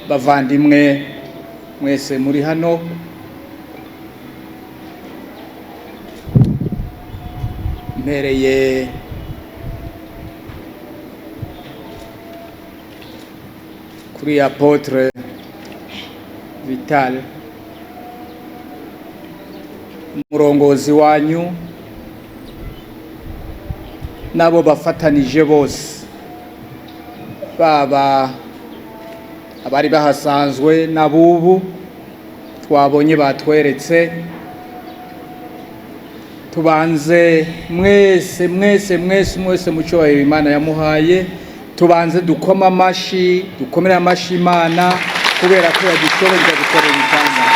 Bavandimwe mwese muri hano, mpereye kuri Apôtre Vital, umurongozi wanyu, n'abo bafatanije bose, baba abari bahasanzwe n'abubu twabonye batweretse. Tubanze mwese mwese mwese mwese mu cyubahiro Imana yamuhaye, tubanze dukoma amashi, dukomere amashi Imana kubera ko yadushoboye gukorera ibitangaza.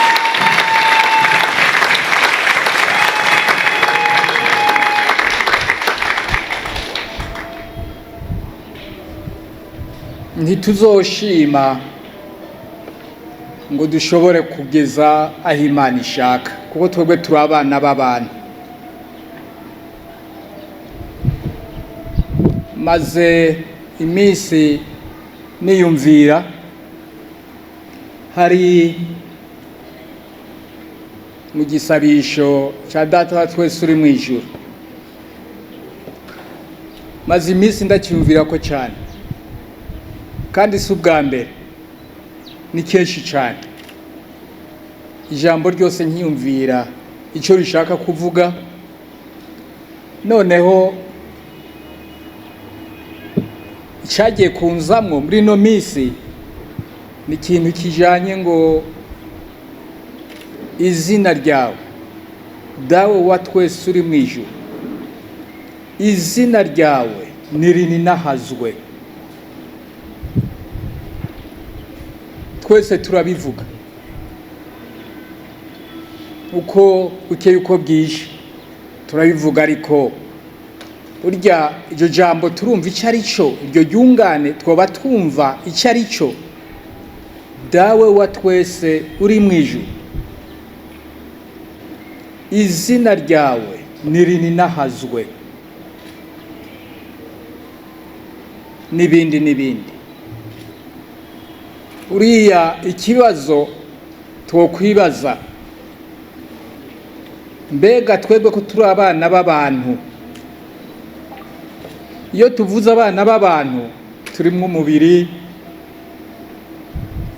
Ntituzoshima ngo dushobore kugeza aho Imana ishaka, kuko twebwe turi abana b'abantu. Maze iminsi niyumvira, hari mu gisabisho cya Data wa twese uri mu ijuru, maze iminsi ndacyumvira ko cyane, kandi si ubwa mbere, ni kenshi cyane. Ijambo ryose nkiyumvira icyo rishaka kuvuga. Noneho icyagiye kunzamwo muri ino minsi ni ikintu kijanye ngo izina ryawe, Dawe wa twese uri mu ijuru, izina ryawe nirinahazwe. Twese turabivuga uko bukeye uko bwije, turabivuga, ariko burya iryo jambo turumva icyo ari cyo? Iryo ryungane twoba twumva icyo ari cyo? Dawe wa twese uri mu ijuru, izina ryawe nirinahazwe, n'ibindi n'ibindi. Uriya ikibazo twokwibaza, mbega twebwe ko turi abana b'abantu, iyo tuvuze abana b'abantu turimwo umubiri,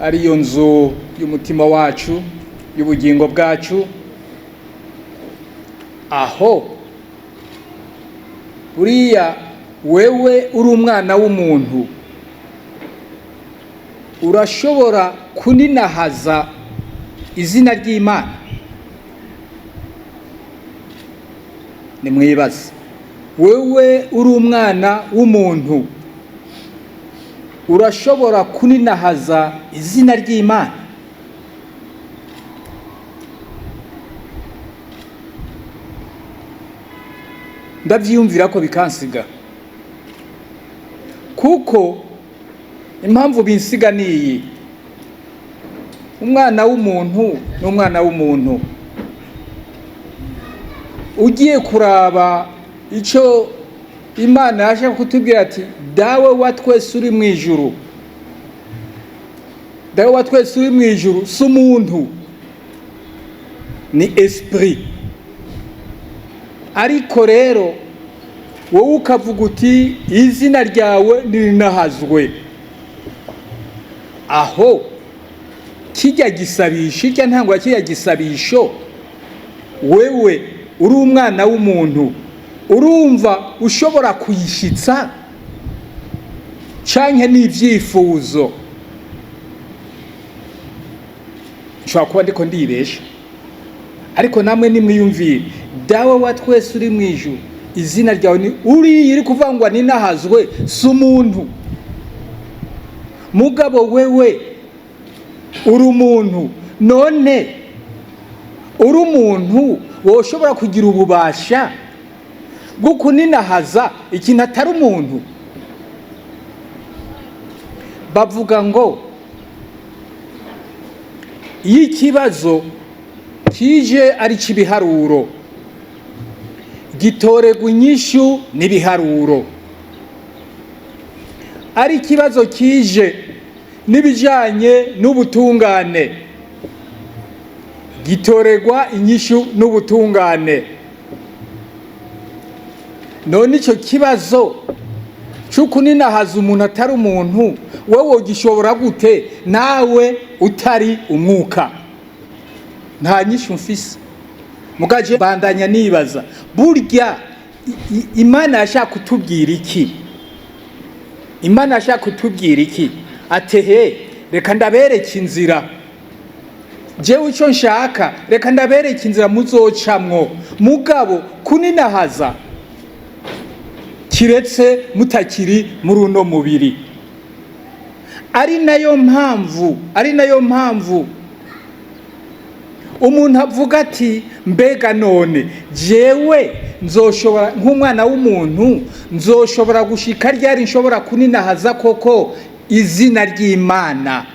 ariyo nzu y'umutima wacu, y'ubugingo bwacu, aho buriya wewe uri umwana w'umuntu urashobora kuninahaza izina ry'Imana? Nimwibaze, wewe uri umwana w'umuntu urashobora kuninahaza izina ry'Imana? Ndavyiyumvira ko bikansiga, kuko impamvu binsiga niyi: umwana w'umuntu n'umwana w'umuntu ugiye kuraba icyo Imana yaje kutubwira ati Dawe wa twese uri mu ijuru, Dawe wa twese uri mu ijuru si umuntu, ni esprit. Ariko rero wowe ukavuga uti izina ryawe nirinahazwe, aho kijya gisabisho, irya ntango ya kijya gisabisho, wewe uri umwana w'umuntu urumva ushobora kuyishitsa canke n'ivyifuzo? Nshobora kuba ndiko ndibesha, ariko namwe nimwiyumvire. Dawe wa twese uri mu ijuru, izina ryawe ni uriya iri kuvuga ngo ninahazwe, si umuntu. Mugabo wewe uri umuntu, none uri umuntu woshobora kugira ububasha bwo kuninahaza ikintu atari umuntu? Bavuga ngo iyo ikibazo kije ari cy'ibiharuro, gitorerwa inyishu n'ibiharuro. Ari ikibazo kije n'ibijanye n'ubutungane, gitorerwa inyishu n'ubutungane. None icyo kibazo c'ukuninahaza umuntu atari umuntu, wowe gishobora gute nawe utari umwuka? Nta nyishu mfise, mugaje bandanya nibaza: burya Imana yashaka kutubwira iki? Imana yashaka kutubwira iki? Atehe, reka ndabereke inzira. Jewe icyo nshaka, reka ndabereke inzira muzocamwo. Mugabo kuninahaza, kiretse mutakiri muri uno mubiri. Ari nayo mpamvu umuntu avuga ati: mbega none jewe nzoshobora, nk'umwana w'umuntu, nzoshobora gushika ryari nshobora kuninahaza koko izina ry'Imana?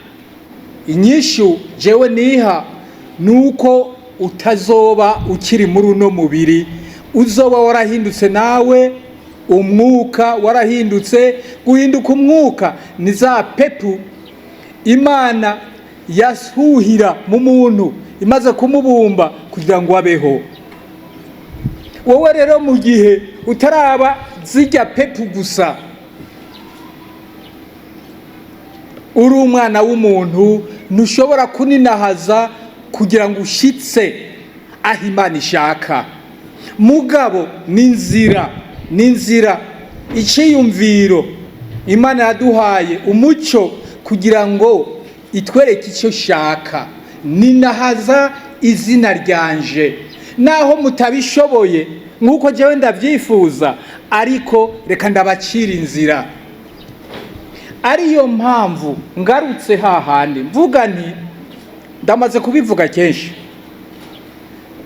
Inyishu jewe niha nuko utazoba ukiri muri uno mubiri, uzoba warahindutse nawe umwuka, warahindutse. Guhinduka umwuka ni za pepu Imana yasuhira mu muntu imaze kumubumba kugira ngo abeho. Wowe rero, mu gihe utaraba zijya pepu gusa, uri umwana w'umuntu, ntushobora kuninahaza kugira ngo ushitse aho Imana ishaka. Mugabo n'inzira, iciyumviro Imana yaduhaye umuco kugira ngo itwereke icyo ishaka: ninahaza izina ryanje, naho mutabishoboye nk'uko jewe ndabyifuza, ariko reka ndabacira inzira. Ariyo mpamvu ngarutse hahandi mvuga nti, ndamaze kubivuga kenshi,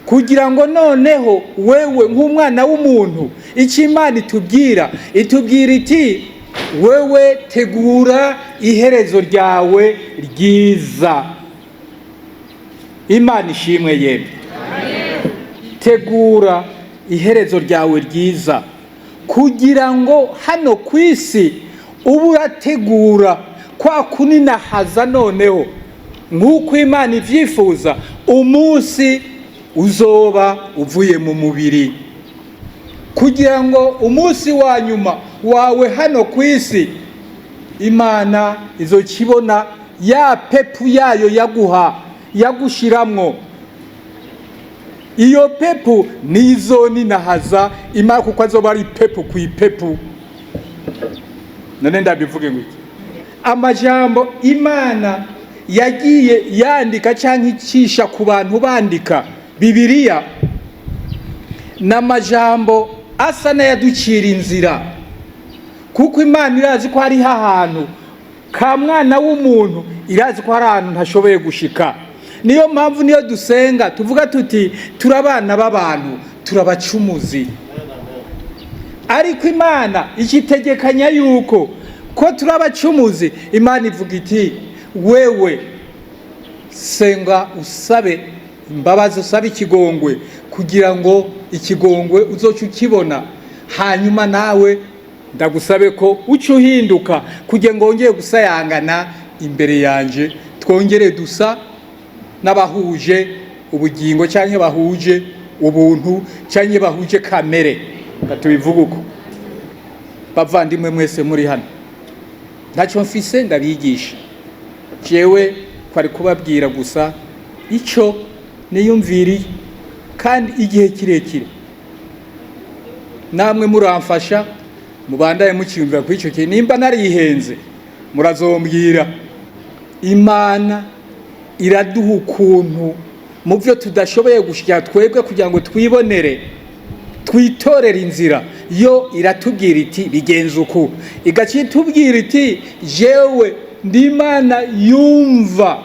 kugira ngo noneho wewe nk'umwana w'umuntu, icyo Imana itubwira, itubwira iti: wewe tegura iherezo ryawe ryiza. Imana ishimwe yemwe. Tegura iherezo ryawe ryiza, kugira ngo hano ku isi uba urategura kwa kuninahaza noneho nk'uko Imana ibyifuza, umunsi uzoba uvuye mu mubiri, kugira ngo umunsi wa nyuma wawe hano ku isi Imana izokibona ya pepu yayo yaguha, yagushiramwo. Iyo pepu nizo ninahaza Imana, kuko azoba ari pepu ku ipepu. None ndabivuge ngo iki? Amajambo Imana yagiye yandika cyangwa icisha ku bantu bandika Bibiliya ni amajambo asa n'ayaducira inzira, kuko Imana irazi ko hariho ahantu ka mwana w'umuntu, irazi ko hari ahantu ntashoboye gushika. Niyo mpamvu niyo dusenga tuvuga tuti: turabana b'abantu, turabacumuzi. Ariko Imana ikitegekanya yuko ko turabacumuzi, Imana ivuga iti: wewe senga usabe imbabazi, usabe ikigongwe, kugira ngo ikigongwe uzoce ukibona, hanyuma nawe ndagusabe ko uce uhinduka kugira ngo wongere gusayangana imbere yanje, twongere dusa n'abahuje ubugingo, cyangwa bahuje ubuntu, cyangwa bahuje kamere. Tubivuge uko. Bavandimwe mwese muri hano, ntacyo mfise ndabigisha jewe, kwari kubabwira gusa icyo niyumviriye, kandi igihe kirekire namwe muramfasha, mubandaye mukiyumvira kuri icyo kintu. Nimba narihenze murazombwira. Imana iraduha ukuntu mu byo tudashoboye gushyira twebwe kugira ngo twibonere, twitorere inzira, yo iratubwira iti: bigenze uku. Igaca itubwira iti: jewe ndi Imana yumva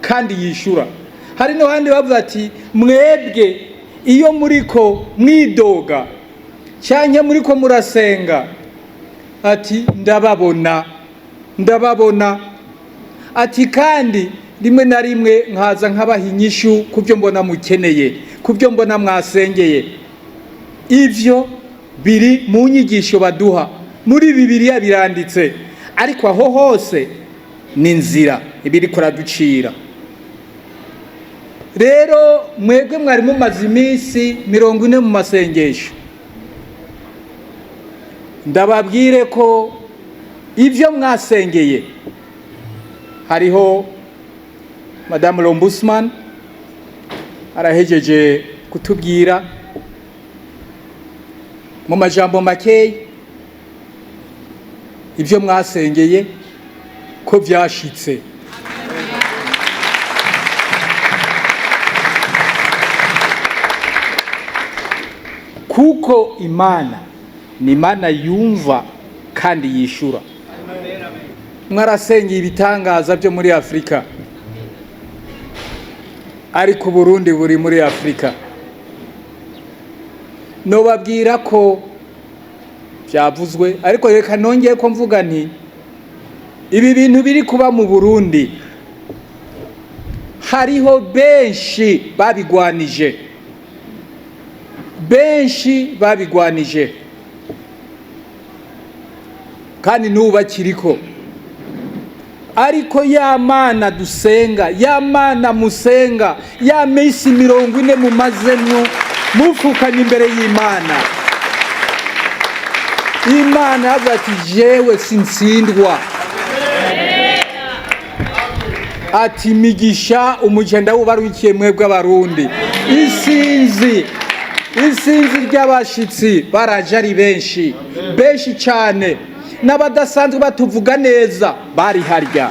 kandi yishura. Hari n'abandi bavuga ati: mwebwe iyo muriko mwidoga cyangwa muriko murasenga, ati ndababona, ndababona, ati kandi rimwe na rimwe nkaza nkabaha inyishu ku byo mbona mukeneye, ku byo mbona mwasengeye. Ivyo biri mu nyigisho baduha muri Bibiliya, biranditse. Ariko aho hose N'inzira ibiri kuraducira. Rero mwebwe mwari mumaze iminsi 40 mu masengesho, ndababwire ko ibyo mwasengeye, hariho Madamu l'Ombudsman arahejeje kutubwira mu majambo makeyi ibyo mwasengeye ko byashitse. Kuko Imana ni Imana yumva kandi yishura. Mwarasengeye ibitangaza byo muri Afurika, ariko Burundi buri muri Afurika. Nobabwira ko byavuzwe, ariko reka nongeye ko mvuga nti ibi bintu biri kuba mu Burundi hariho benshi babigwanije, benshi babigwanije, kandi n'ubu bakiriko. Ariko ya Mana dusenga, ya Mana musenga, ya minsi 40 mumazemwo mufukanye imbere y'Imana, Imana yavuze ati jewe sintsindwa, ati imigisha umugenda wubarukiye mwebwe Abarundi. Isinzi ry'abashitsi baraje ari benshi benshi cyane, n'abadasanzwe batuvuga neza bari harya.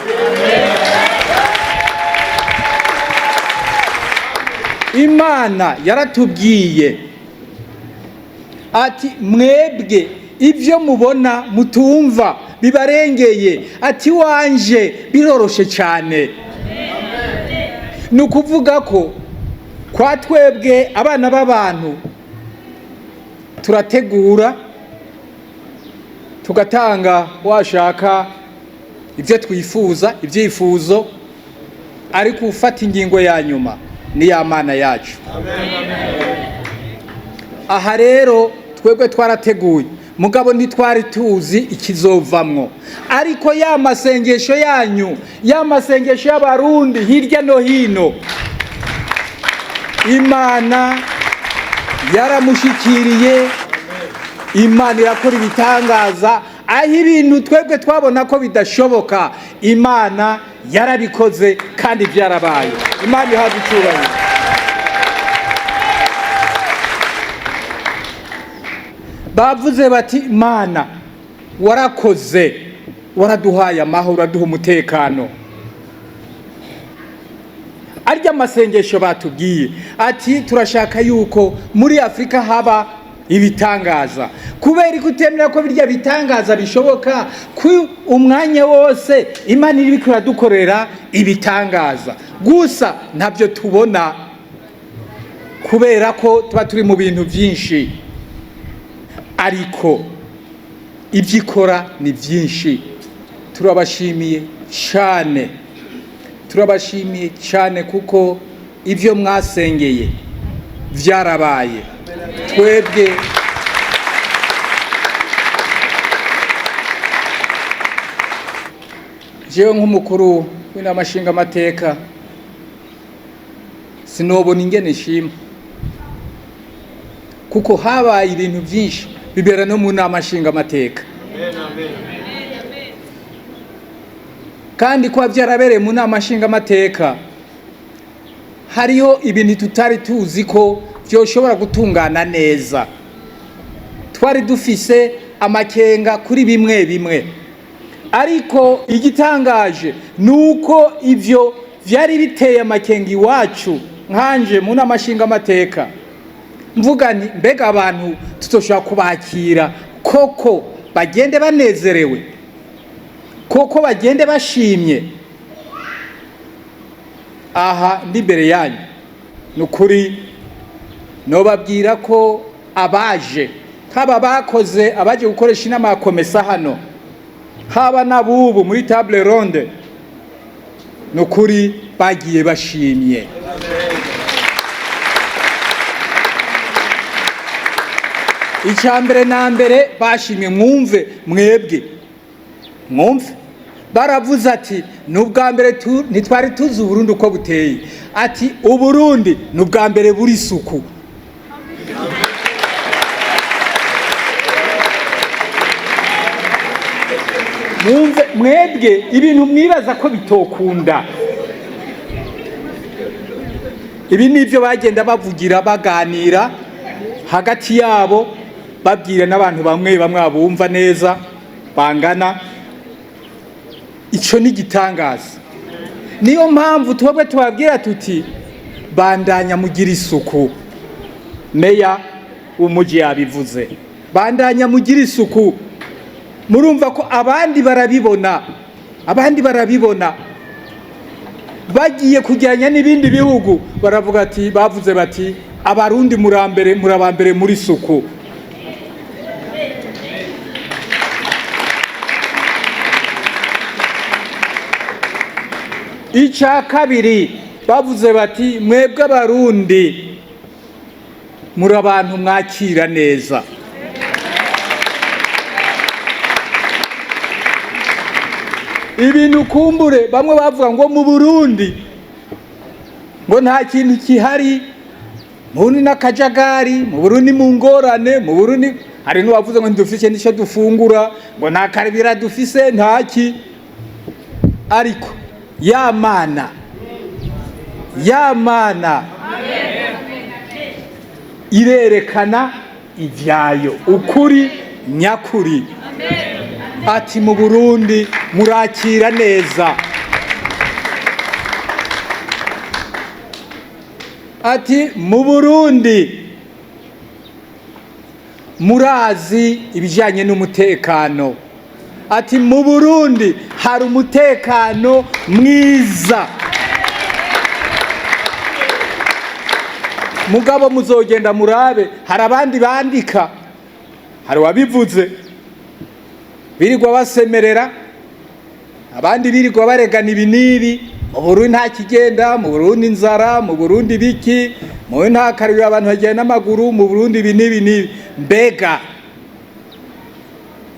Imana yaratubwiye ati mwebwe ibyo mubona mutumva bibarengeye, ati wanje biroroshe cyane. Ni ukuvuga ko kwa twebwe abana b'abantu turategura tugatanga washaka ibyo twifuza, ibyifuzo, ariko ufata ingingo ya nyuma ni ya Mana yacu. Aha rero twebwe twarateguye, mugabo ntitwari tuzi ikizovamwo. Ariko ya masengesho yanyu, ya masengesho y'Abarundi hirya no hino, Imana yaramushikiriye, Imana irakora ibitangaza. Aho ibintu twebwe twabona ko bidashoboka, Imana yarabikoze kandi byarabaye. Imana ihabwe icyubahiro. Bavuze bati Imana warakoze, waraduhaye amahoro, uraduha umutekano. Arya amasengesho batubwiye ati turashaka yuko muri Afurika haba ibitangaza. Kubera ko utemera ko birya bitangaza bishoboka, ku umwanya wose Imana iri iradukorera ibitangaza, gusa ntabyo tubona kubera ko tuba turi mu bintu byinshi, ariko ibyo ikora ni byinshi. Turabashimiye cyane, turabashimiye cyane, kuko ibyo mwasengeye byarabaye. Twebwe jewe nk'umukuru w'inama nshingamateka sinobona ingene nshima, kuko habaye ibintu byinshi bibera no mu nama nshingamateka. Kandi kuba byarabereye mu nama nshingamateka, hariho ibintu tutari tuzi ko byoshobora gutungana neza. Twari dufise amakenga kuri bimwe bimwe, ariko igitangaje nuko ivyo vyari biteye amakenga iwacu nkanje mu nama nshingamateka, mvuga nti mbega abantu tutoshobora kubakira koko bagende banezerewe, koko bagende bashimye. Aha ndi imbere yanyu, nukuri nobabwira ko abaje haba bakoze, abaje gukoresha inama ya COMESA hano, haba n'abubu muri table ronde, nukuri bagiye bashimye. Icya mbere na mbere bashimye, mwumve mwebwe, mwumve Baravuze ati: "Ni ubwa mbere ntitwari tuzi Uburundi uko buteye." Ati: "Uburundi ni ubwa mbere buri isuku." Mwumve mwebwe ibintu mwibaza ko bitokunda. Ibi nibyo bagenda bavugira, baganira hagati yabo, babwira n'abantu bamwe bamwe abumva neza bangana. Ico ni igitangaza. Niyo mpamvu twebwe tubabwira tuti: "Bandanya mugira isuku." Meya w'umuji yabivuze: "Bandanya mugira isuku." Murumva ko abandi barabibona, abandi barabibona. Bagiye kujyanya n'ibindi bihugu, baravuga ati, bavuze bati: "Abarundi murambere, murabambere muri suku." Icya kabiri bavuze bati: "Mwebwe Abarundi muri abantu mwakira neza." Ibintu kumbure bamwe bavuga ngo mu Burundi ngo nta kintu kihari, mu Burundi n'akajagari, mu Burundi mu ngorane, mu Burundi hari n'uwavuze ngo ntidufise n'icyo dufungura, ngo nta karibira dufise, ntaki. Ariko ya Mana, ya Mana irerekana ivyayo, ukuri nyakuri. Ati: "Mu Burundi murakira neza." Ati: "Mu Burundi murazi ibijyanye n'umutekano." Ati: "Mu Burundi hari umutekano mwiza." Mugabo muzogenda murabe, hari abandi bandika, hari uwabivuze, birirwa basemerera, abandi birirwa baregana ibi n'ibi: mu Burundi nta kigenda, mu Burundi inzara, mu Burundi biki, mu Burundi nta karibira, abantu bagenda n'amaguru, mu Burundi ibi n'ibi n'ibi. Mbega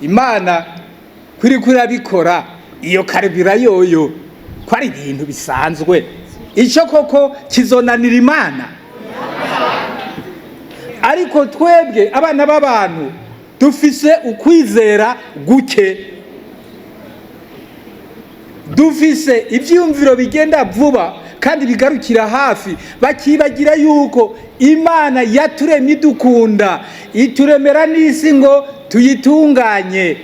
Imana kuri kurabikora iyo karibira yoyo ko ari ibintu bisanzwe? Icyo koko kizonanira Imana? Ariko twebwe abana b'abantu dufise ukwizera guke, dufise ibyiyumviro bigenda vuba kandi bigarukira hafi, bakibagira yuko Imana yaturemye idukunda, ituremera n'isi ngo tuyitunganye.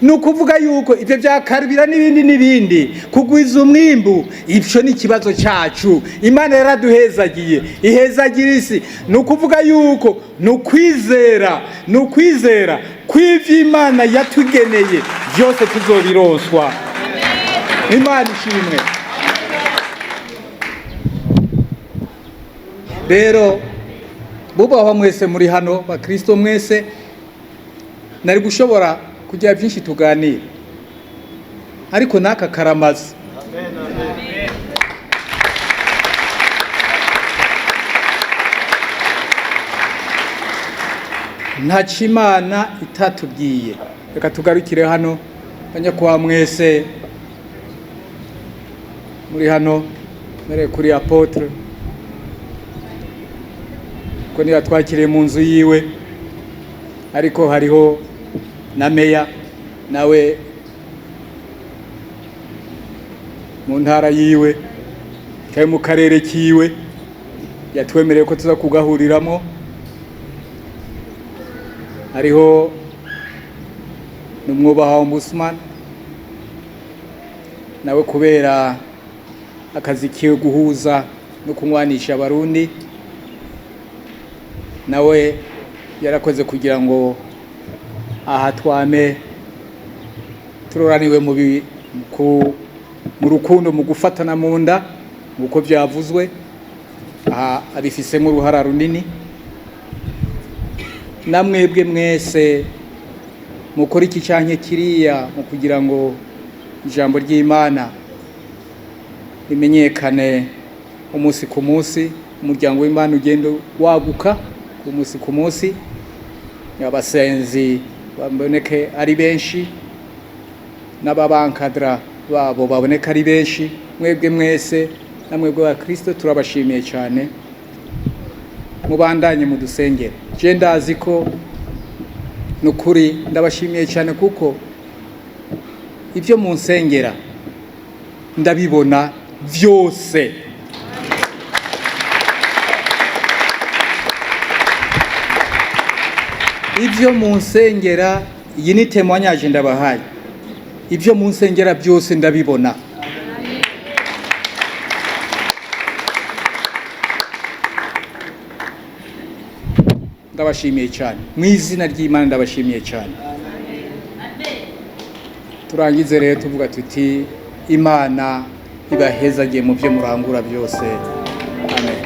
Ni ukuvuga yuko ibyo byakarubira n'ibindi n'ibindi, kugwiza umwimbu, ibyo ni ikibazo cyacu. Imana yaraduhezagiye, ihezagira isi. Ni ukuvuga yuko ni ukwizera, ni ukwizera kw'ibyo Imana yatugeneye byose tuzobiroswa. Imana ishimwe. Rero bubahwa mwese muri hano, Bakristo mwese, nari gushobora kugira byinshi tuganira, ariko n'aka karamaze. Ntaco Imana itatubwiye. Reka tugarukire hano. Banyakubahwa mwese muri hano, mere kuri apôtre ko niba twakiriye mu nzu yiwe, ariko hariho na meya nawe mu ntara yiwe cyangwa mu karere kiwe yatwemereye ko tuza kugahuriramo. Hariho n'umwubaha ombudsman nawe, kubera akazi kiwe guhuza no kunywanisha Abarundi, nawe yarakoze kugira ngo aha twame turoraniwe mu rukundo, mu gufatana mu nda nk'uko byavuzwe aha, abifisemo uruhara runini. Namwebwe mwese mukora iki canke kiriya mu kugira ngo ijambo ry'Imana rimenyekane umunsi ku munsi, umuryango w'Imana ugenda waguka ku munsi ku munsi, abasenzi baboneke ari benshi. N'ababankadra babo baboneka ari benshi. Mwebwe mwese, namwebwe ba Kristo, turabashimiye cyane. Mubandanye mudusengere. Je ndazi ko nukuri ndabashimiye cyane, kuko ibyo munsengera ndabibona byose. Ibyo munsengera, iyi ni témoignage ndabahaye, ibyo munsengera byose ndabibona. Ndabashimiye cyane mu izina ry'Imana, ndabashimiye cyane. Turangize rero tuvuga tuti: Imana ibahezagiye mu byo murangura byose. Amen.